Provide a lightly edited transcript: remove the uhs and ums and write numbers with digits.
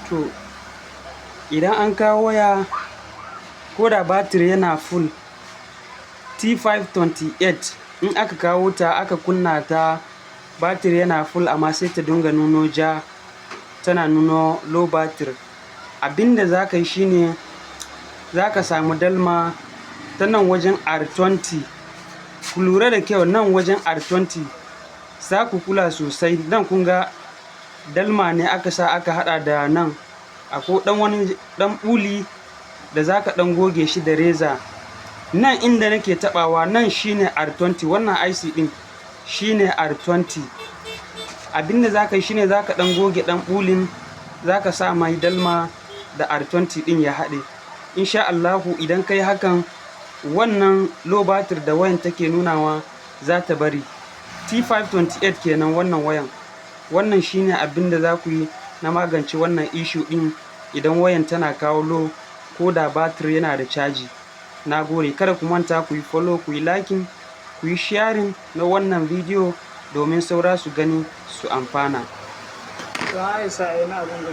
To, idan an kawo waya, ko da batir yana full, T528, in aka kawo ta aka kunna ta, batir yana full amma sai ta dinga nuno ja, tana nuno low batir. Abin da za ka yi shine za ka samu dalma ta nan wajen R20. Ku lura da kyau, nan wajen R20 za ku kula sosai. Nan kun ga dalma ne aka sa aka haɗa da nan. Akwai ɗan wani ɗan ɓuli da za ka ɗan goge shi da reza. Nan inda nake taɓawa nan shine R20. Wannan IC ɗin shine R20. Abin da za ka yi shine za ka ɗan goge ɗan ɓulin, za ka sa mai dalma da R20 ɗin ya haɗe. Insha Allahu, idan ka yi hakan, wannan low batir da wayan take nunawa za ta bari. T528 kenan wannan wayan. Wannan shine abin da za ku yi na magance wannan issue ɗin idan wayan tana kawo low ko da batir yana da caji. Na gode. Kada ku manta ku yi follow, ku yi liking, ku yi sharing na wannan bidiyo domin saura su gani su amfana. To, Aisha, ina abin.